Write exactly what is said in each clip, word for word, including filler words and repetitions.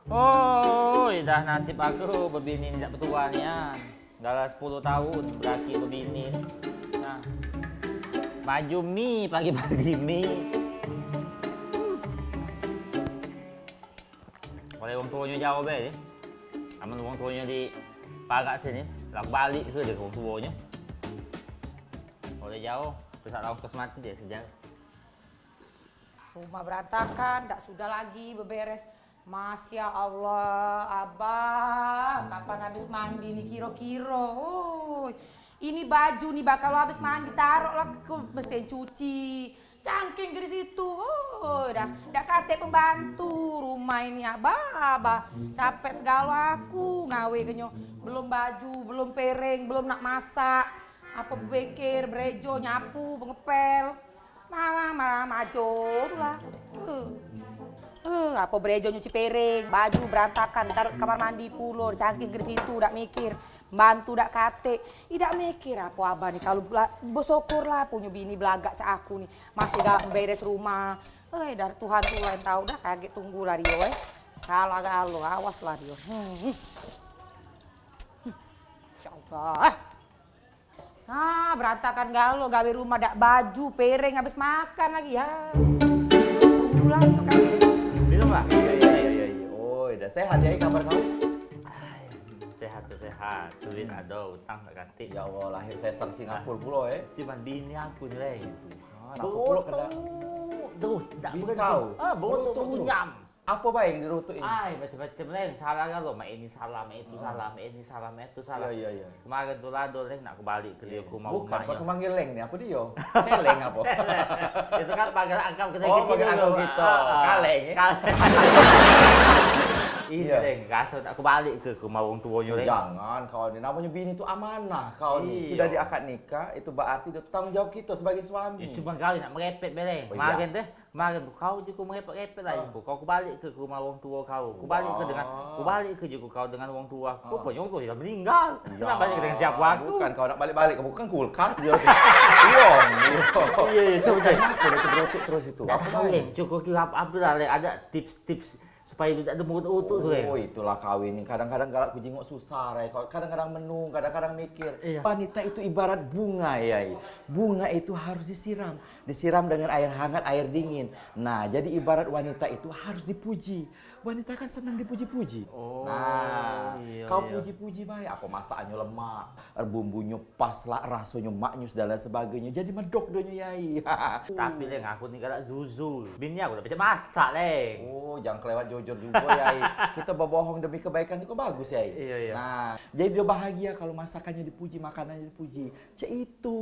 Oi, dah nasib aku bebini ni dak betuan nian. Dalam sepuluh tahun beraki bebini ni. Nah. Baju mi pagi-pagi mi. Oleh wong tuonyo jauh be. Amen wong tuonyo di parak sini, lah balik ke dia ke wong tuonyo. Oleh jauh, pesak lawan kos mati dia sejauh. Rumah berantakan, dak sudah lagi beberes. Masya Allah, Abah, kapan habis mandi ni kiro-kiro? Oi, ini baju ni bakal habis mandi, taruh lah ke mesin cuci. Cangking ke di situ. Oi, dah, dak katek pembantu rumah ini, Abah, Abah. Capek segalo aku ngawe kenyo. Belum baju, belum pereng, belum nak masak. Apo bebeker, berejo, nyapu, bengepel. Malah, malah majo tu lah. Eh. Eh, apo berejo nyuci pereng, baju berantakan, taruh kamar mandi pulo, cangking ke situ, dak mikir, bantu dak katek. Ih, dak mikir apo abah ni, kalu la-, besyukur lah punyo bini belagak cak aku ni. Masih galak beres rumah. Eh, dari Tuhan tu lah yang tau dah, kagek tunggu lah dio, eh. Salah galo, awas lah dio. Hmm. Hmm. Insya Allah. Ah, berantakan galo, gawe rumah dak baju, pereng habis makan lagi, ya. Tunggulah ni kali. Minum lah. Iya, iya, iya, iya, iya. Oi, dah sehat ya kabar kau? Ai, sehat tu sehat. Duit ado, utang dak katik. Ya Allah, lahir sesar Singapura pulo, eh. Cuman bini aku ni, Leng. Ah, kenapa pulo kena? Terus, dak berhenti. Bini kau? Ah, berotok, berotok terus. Runyam. Apo bae yang dirutuki? Ai, macam-macam, Leng. Salah galo, mak ini salah, mak itu salah, mak ini salah, mak itu salah. Iya, iya, iya. Kemarin tu lah, Dol, Leng, nak aku balik ke dia, ke rumah. Bukan, kau manggil Leng ni, apo dio? Celeng apo? Itu kan pagar angkap kita. Oh, kecil pagar dulu. Angkap kita. Ah, ah. Kaleng, ya? Kaleng. Iya, Leng, raso nak aku balik ke, ke rumah wong tuonyo, Leng. Jangan, kau ni. Namonyo bini tu amanah kau ni. Iya. Sudah diakad nikah, itu berarti dio tu tanggung jawab kita sebagai suami. Ya, cuma kali nak merepet, Beleng. Oh, kemarin teh, Kemarin tu kau jugo merepet-repet lah, jugo. Kau, ku balik ke, ke rumah wong tuo kau. Ku balik ke dengan, ku balik ke jugo kau dengan wong tuo. Ruponyo wong tuo sudah meninggal. Nak balik dengan siapo aku? Bukan, kau nak balik-balik, bukan kulkas dio tu. Iyo, iyo. Iya, iya, coba, coba. Kenapa dio tu berotok terus itu? Apo, Leng? Cukup kira apo lah, Leng. Ada tips-tips supaya dak ado berotok-otok tu, Leng. Oh, itulah kawin ni. Kadang-kadang galak ku jingok susah, Rai. Kadang-kadang menung, kadang-kadang mikir. Iya. Wanita itu ibarat bunga, ya. Bunga itu harus disiram. Disiram dengan air hangat, air dingin. Nah, jadi ibarat wanita itu harus dipuji. Wanita kan senang dipuji-puji. Oh, nah, iya, kau puji-puji bae, apo masakannyo lemak, bumbunyo pas lah, rasonyo maknyus dan lain sebagainyo. Jadi medok donyo, Yai. Tapi, Leng, aku ni galak jujur. Bini aku dak pacak masak, Leng. Oh, jangan kelewat jujur jugo, Yai. Kita bebohong demi kebaikan itu bagus, Yai. Iya, iya. Nah, jadi dio bahagia kalu masakannyo dipuji, makanannyo dipuji. Cak itu.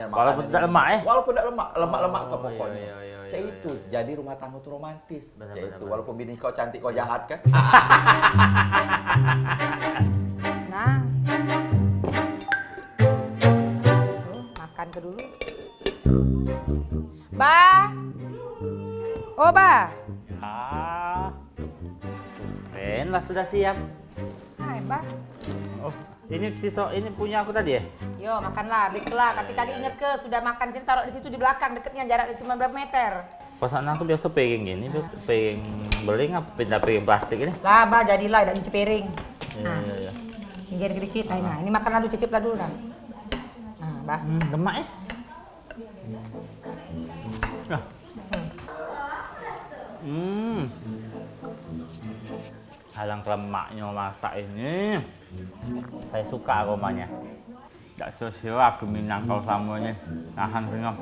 Walaupun dak lemak, eh? Walaupun dak lemak, lemak-lemak ke pokoknyo. Oh, iya, iya, iya, iya. Cak itu. Jadi rumah tangga tu romantis. Benar, benar, benar. Cak itu. Walaupun bini kau cantik, kau jahat kan? Nah. Tuh, makan ke dulu. Ba. Oh, Ba. Ah. Tumben lah sudah siap. Hai, Ba. Oh, ini sisa, ini punyo aku tadi, ya? Yo, makanlah, habis kelah. Tapi kagek inget ke, sudah makan sini, taruh di situ di belakang, deket nian, jaraknyo cuma berapa meter. Perasaan aku biaso piring gini, biaso piring beling apo pindah piring plastik ini? Lah, Ba, jadilah, dak nyuci piring. Iya, iya, iya. Nah, ini dikit-dikit. Nah, ini makan dulu, cicip lah dulu dah. Nah, Ba. Hmm, lemak, eh? Nah. Hmm. Alangkah lemaknyo masak ini. Saya suka aromanya. Dak sio-sio aku Minang kau selamo ni nahan kenyang.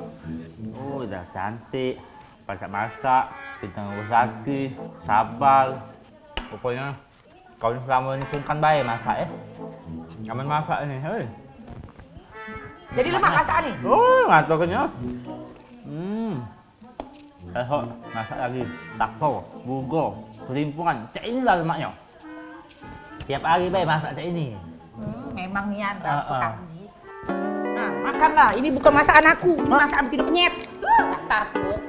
Oh, dah cantik. Pacak masak, pintar ngurus laki, sabar. Pokoknyo kau ni selamo ni sungkan bae masak, eh. Amen masak ni, hei. Jadi lemak masak ni? Oh, ngato kenyang. Hmm. Esok masak lagi, bakso, bugo, kelimpungan, cak inilah lemaknyo. Tiap hari bae masak cak ini. Hmm, memang nian, ah, suka ah. Ji. Nah, makanlah. Ini bukan masakan aku, ini masakan betina penyet. Uh, dasar kok.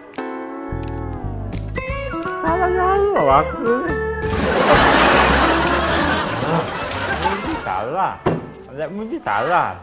Salah lalu aku ni. Ah, ini salah. Lihat muji salah.